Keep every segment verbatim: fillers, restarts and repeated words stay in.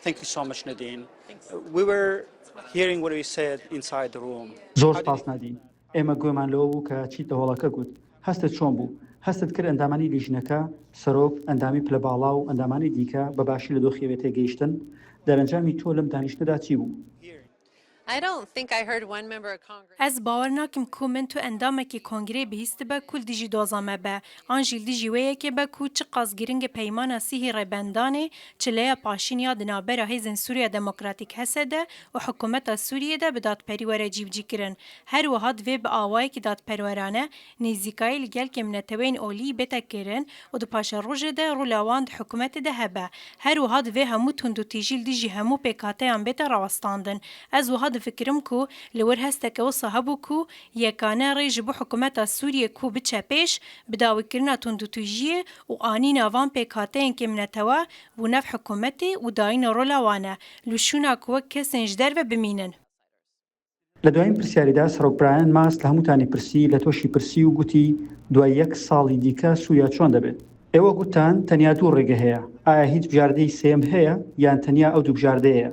Thank you so much, Nadine. We were hearing what you said inside the room. زۆر سپاس نادین. ئێمە گوێمان لەوە بوو کە چیت لە هۆڵەکە گوت. هەستت چۆن بوو؟ هەستت کرد ئەندامانی لیژنەکە، سەرۆک، ئەندامی پلە باڵا و ئەندامانی دیکە بە باشی لە دۆخی ئەوێ تێگەیشتن؟ دەرەنجامی تۆ لەم دانیشتنەدا چی بوو؟ I don't think I heard one member of Congress. Ez bawer nakim ku min tu endamekî kongreyê bihîstibe ku li dijî doza me be, an jî li dijî wê yekê be ku çiqas giring e peymana sîhî rêbendanê çileya paşîn ya di navbera Hêzên Sûriya Demokratîk H S D û hikûmeta Sûriyê de bi dadperî were cîbicîkirin. Her wiha divê bi awayekî dadperwerane nêzîkayî li gel kêmneteweyên olî bête kirin û di paşerojê de rola wan di hikûmetê de hebe. Her wiha divê hemû tundûtîjî li dijî hemû pêkhateyan bête rawestandin. Ez wiha difikirim ku li wir hesteke wisa hebû ku yekane rê ji bo hikûmeta Sûriyê ku biçe pêş, bi dawîkirina tundûtîjiyê û anîna van pêkhateyên kêmnetewe bû nav hikûmetê û dayîna rola wan e, li şûna ku wek kesên ji derve bimînin. لە دوایین پرسیاریدا سەرۆک برایان ماس لە هەمووتانی پرسی، لە تۆشی پرسی و گوتی، دوای یەک ساڵی دیکە سووریا چۆن دەبێت؟ ئێوە گوتان تەنیا دوو ڕێگە هەیە، ئایا هیچ بژاردەی سێیەم هەیە یان تەنیا ئەو دوو بژاردەیەیە؟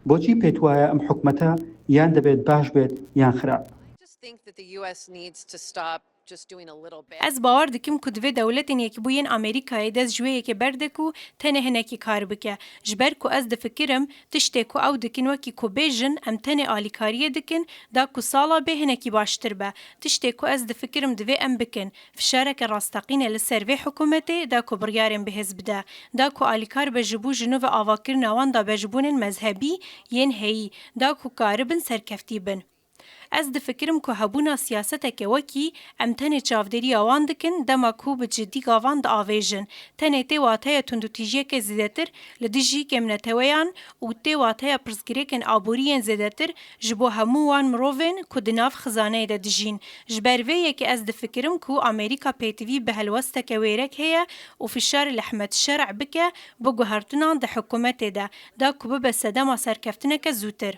بۆچی پێت وایە ئەم حکومەتە یان دەبێت باش بێت یان خراپ؟ I just think that the U S needs to stop just doing a little bit. Ez bawer dikim ku divê Dewletên Yekbûyên Amerîkayê dest ji wê yekê berde ku tenê hinekî kar bike. Ji ber ku ez difikirim, tiştê ku ew dikin wekî ku bêjin, em tenê alîkariyê dikin, da ku sala bê hinekî baştir be. Tiştê ku ez difikirim divê em bikin, fişareke rasteqîne li ser vê hikûmetê, da ku biryarên bihêz bide, da ku alîkar be ji bo ji nû ve avakirina wan dabejibûnên mezhebî yên heyî, da ku karibin serkeftî bin. Ez difikirim ku hebûna siyaseteke wekî em tenê çavdêriya wan dikin, dema ku bi cidî gavan diavêjin. Tenê tê wateya tundûtîjiyeke zêdetir li dijî kêmneteweyan û tê wateya pirsgirêkên aborî yên zêdetir ji bo hemû wan mirovên ku di nav xizaneyê de dijîn. Ji ber vê yekê ez difikirim ku Amerîka pêtivî bi helwesteke wêrek heye û fişarê li Ehmed Şer'e bike bo guhertinan di hikûmetê de, da ku bibe sedema serkeftineke zûtir.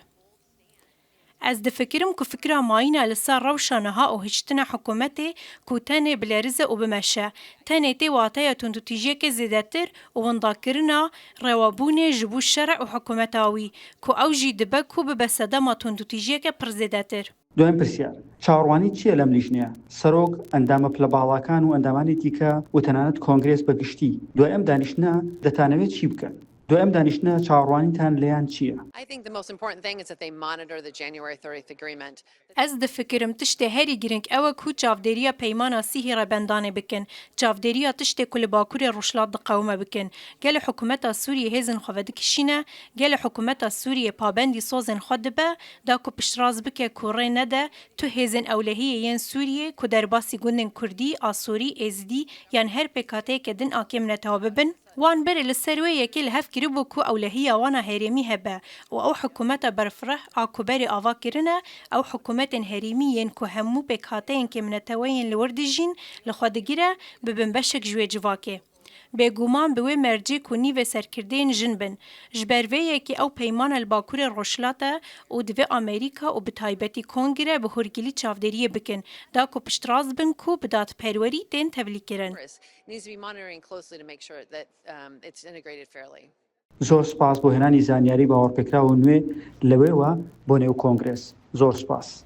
Ez difikirim ku fikra mayîna li ser rewşa niha û hiştina hikûmetê ku tenê bilerize û bimeşe, tenê tê wateya tundûtîjiyeke zêdetir û windakirina rewabûnê ji bo şerê û hikûmeta wî, ku ew jî dibe ku bibe sedema tundûtîjiyeke pir zêdetir. دوایین پرسیار، چاوەڕوانی چییە لەم لیژنەیە؟ سەرۆک، ئەندامە پلە باڵاکان و ئەندامانی دیکە و تەنانەت کۆنگرێس بە گشتی دوای ئەم دانیشتنە دەتانەوێت چی بکەن؟ دوای ئەم دانیشتنە چاوەڕوانیتان لێیان چییە؟ I think the most important thing is that they monitor the January thirtieth agreement. Ez difikirim tiştê herî girîng ew e ku çavdêriya peymana sîhî rebendanê bikin, çavdêriya tiştê ku li Bakurê Rojhilat diqewime bikin. Gelo hikûmeta Sûriyê hêzên xwe vedikişîne? Gelo hikûmeta Sûriyê pabendî sozên xwe dibe, da ku piştrast bike ku rê nede tu hêzên ewlehiyê yên Sûriyê ku derbasî gundên Kurdî, Asorî, Êzidî yan her pêkhateyeke din a kêmnetewa bibin? Wan berê li ser wê yekê li hev kiribû ku ewlehiya wan a herêmî hebe û ew hikûmeta berfireh a ku berê ava kirine, ew hikûmetên herêmî yên ku hemû pêkhateyên kêmneteweyên li wir dijîn li xwe digire, bibin beşek ji wê civakê. Bêguman bi wê mercê ku nîvê serkirdeyên jin bin. Ji ber vê yekê ew peymana li Bakurê Rojhilat e û divê Amerîka û bi taybetî Kongre bi hûrgilî çavdêriyê bikin, da ku piştrast bin ku bi dadperwerî tên tevlîkirin. Congress needs to be monitoring closely to make sure that um, it's integrated fairly. زۆر سپاس بۆ هێنانی زانیاری باوەڕپێکراو و نوێ لەوێوە بۆ نێو کۆنگرێس. زۆر سپاس.